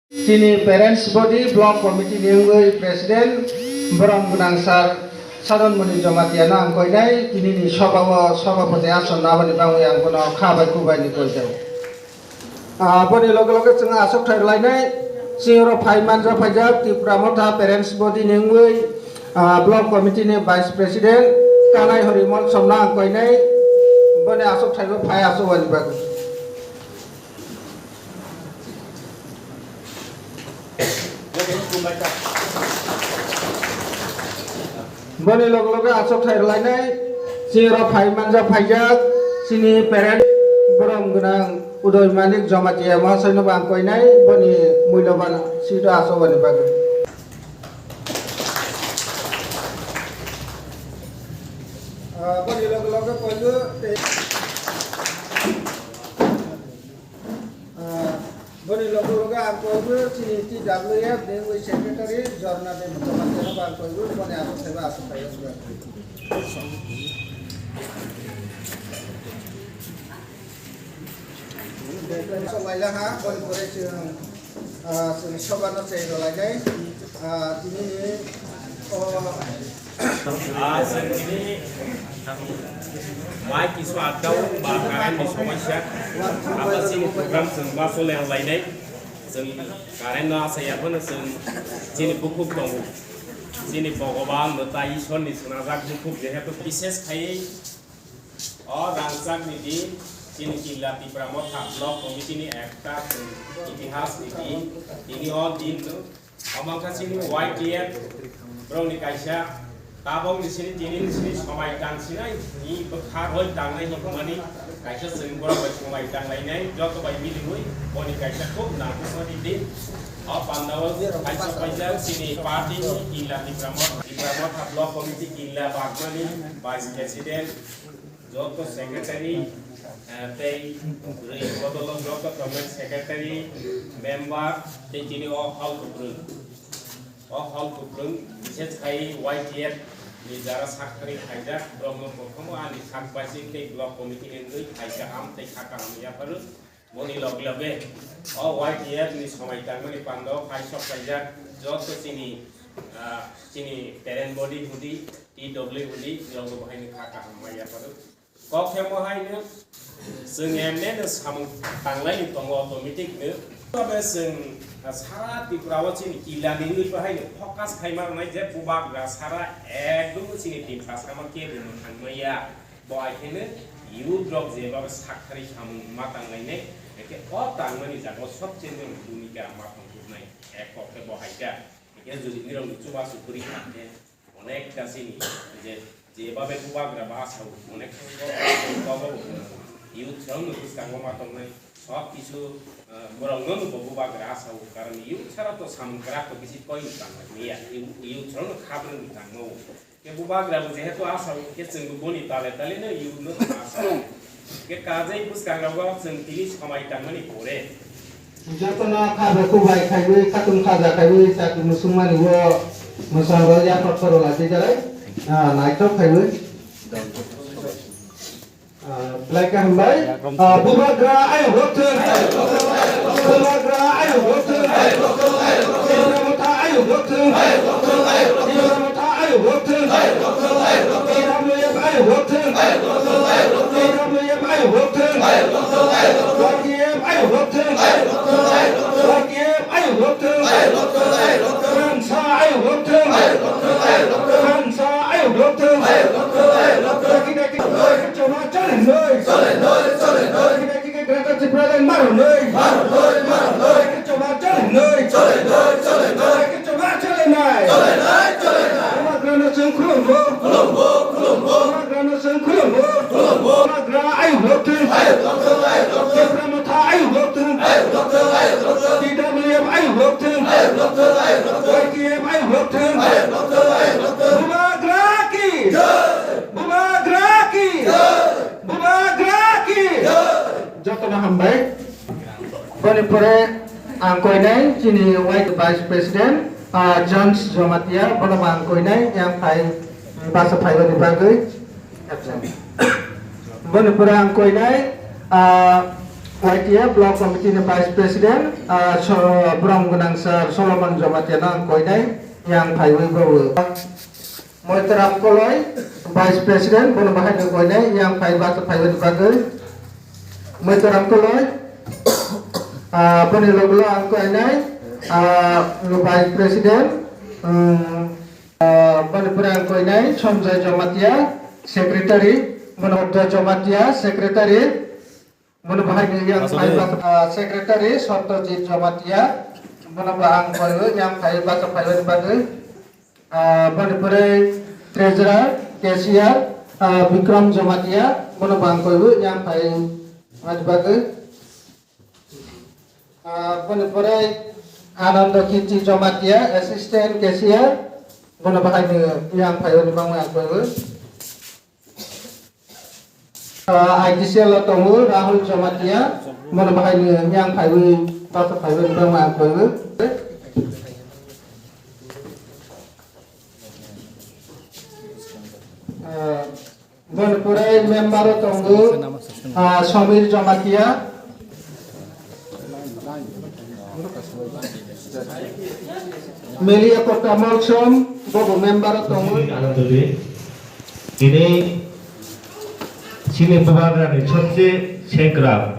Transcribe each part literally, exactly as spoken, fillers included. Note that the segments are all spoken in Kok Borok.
Chini parents body block committee ni wngwi president borom gwnang sir Sadon Muni Jamatia no ang koinai, tini ni soba o sobapati ason aboni bagwi ang bono kha bai kubai ni koitai. Ah, boni loge loge chwng aswk thai rwlainai, chini oro phai manja phaijak Tipra Motha parents body ni wngwi, ah, block committee ni vice president Kanai Horimol Somno ang koinai, boni aswk thai bo phai aswk wani bagwi. Boni loge loge aswk thai rwlainai, chini oro phai manja phaijak, chini parent borom gwnang Udoy Manik Jamatia Mahasai no bo ang koinai, boni muiloban seat o aswk wani bagwi. Ah, boni loge loge koigo tei Ah, boni loge loge ang koigo chini T W F ni wngwi secretary Jorna Devi Chamatia no bo ang koigo, boni aswk thaiba aswk thaiba. Chwng laila ha, boni pore chwng, ah, chwng soba no chai rwlainai. Ah, tini ni o Ah, chwng tini mai kisu atkao ba current ni somosya. Abo chini program chwng ma chole rwlainai. Chwng current no asai ya phano chwng chini bukhuk tongo. Chini Bhogoban, Mwtai, Ishwar ni swnajak bukhuk, jehetu bises khaiwi o rangchak ni din chini Killa Tipra Motha Block Committee ni ekta chwng itihas ni din. Tini o din no Omo wngkha chini Y T F borokni kaisa tabokni sini tinini sini somai tangsinai ni bwkha roi tangnai hinmani kaisa chwng borok bai somai tanglainai joto bai miliwi boni kaisa khub nangkukmani din. O pandao kaisa paijak chini party ni Killa Tipra Motha, Tipra Motha Block Committee Killa Bagmani Vice President, joto secretary, eh, tei rwi bodolo joto comment secretary, member, tei tini o hall kuplung. O hall kuplung, bises khai Y T F ni jara sakthari khaijak, borokno prothom ani sak baising tei block committee ni wngwi khai kaham tei kha kaham yapharwi. Boni loge loge o Y T F ni somai tangmani pandao khai sok khaijak, joto chini, ah, chini parent body hudi, T W hudi, joto bo haino kha kaham mai yapharwi. Kok khe mo haino chwng M N A no samung tanglaini tongo automatic no. Tobe chwng sara Tripura o chini Killa ni wngwi bo haino focus khai ma rwnai je bubagra sara ekdom chini Tripura sama kebo mwthang maya. Bo hai khe no youth rok jeba sakthari samung ma tanglainai, hwnkhe o tangmani jaga o sobse nwng bhumika ma tongthoknai. Ek kok khe bo hai kha. Hwnkhe jodi nirok ni chubachu kwrwi kha khe, Onekta chini je, jebabe bubagra ba asao, onek kobo youth rokno bwskango ma tongnai, sob kisu, eh, borokno bo bubagra asao, karon youth sara to samung kwrak to bisi koi no tangmani ya, youth rokno khabrwng tangmo. Ke bubagra bo jehetu asao, ke chwng bo boni tale tale no youth no asao. Ke kajai bwskango chwng tini somai tangmani pore. Jotono kha bai kubai khaiwi, khatung khaja khaiwi, chakri musungmani o mwsang rok yapha khoro lachijalai, ah, naithok khaiwi. Ah, belai khe hambai. Ah, bubagra ayuk rok thung. Bubagra ayuk rok thung. Tipra Motha ayuk rok thung. Tipra Motha ayuk rok thung. T W F ayuk rok thung. T W F ayuk rok thung. Y T F ayuk rok thung. Y T F ayuk rok thung. Kansa ayuk rok thung. Kansa ayuk rok thung. Daki daki. Choma chole noi. Chole noi, chole noi. Daki daki ke Greater Tipraland maro noi. Maro noi, maro noi. Choma chole noi. Chole noi, chole noi. Choma chole noi. Chole noi, chole noi. Bubagrano chwng khulumgo. Khulumgo, khulumgo. Bubagrano chwng khulumgo. Khulumgo. Bubagra ayuk rok thung. Ayuk rok thung, ayuk rok thung. Tipra Motha ayuk rok thung. Ayuk rok thung, ayuk rok thung. T W F ayuk rok thung. Ayuk rok thung, ayuk rok thung. Y T F ayuk rok thung. Ayuk rok thung, ayuk rok thung. Bubagra ki. Jai. Bubagra ki. Jai. Bubagra ki. Jai. Jotono hambai. Boni pore ang koinai chini White Vice President, ah, Jones Jamatia, bono bo ang koinai yang phai, basa phaibani bagwi. Boni pore ang koinai, ah, Y T F Block Committee ni Vice President, ah, so-, Brom Gwnang Sir Solomon Jamatia no ang koinai, yang phaiwi bo. Moitaram Koloi, Vice President, bono bahai no koinai, yang phai bata phaiwi bagwi. Moitaram Koloi, ah, boni logo ang koinai, ah, Vice President, um, ah, boni pore ang koinai, Sanjay Jamatia, Secretary, Manodya Jamatia, Secretary, Bono bahai ni yang phai bak-, ah, Secretary Satyajit Jamatia, bono ba ang koyo yang phai bak phai bak bagwi. Ah, boni pore Treasurer, Cashier, ah, Bikram Jamatia, bono ba ang koyo yang phai bak bagwi. Ah, boni pore Anando Kirti Jamatia, Assistant Cashier, bono bahai ni yang phai bak bagwi ang koyo. Ah, I T C L o tongo Rahul Jamatia, bono bahai ni yang phaiwi, basa phaiwi, bang ma phaiwi. Ah, bono pore member o tongo, ah, Samir Jamatia. Melia Kota Molsom, bobo member o tongo. Anando de. Tini chini bubagrani sobse sengkrak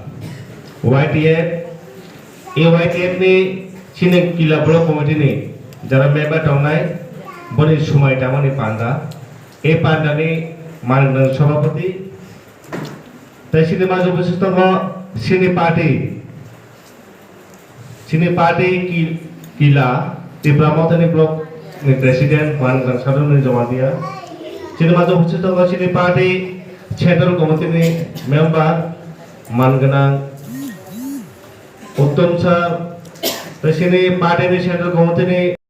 Y T F, e Y T F ni chini Kila Block Committee ni jara member tongnai, boni sumai tamani panda. E pandani manwk nang sabhapati, tei chini majra bwswk tongo chini party, chini party ki-, kila Tipra Mothani block ni president man gwnang Sadhunani Jamatia. Chini majra bwswk tongo chini party central committee ni member man gwnang Uttom sir, tei chini party ni central committee ni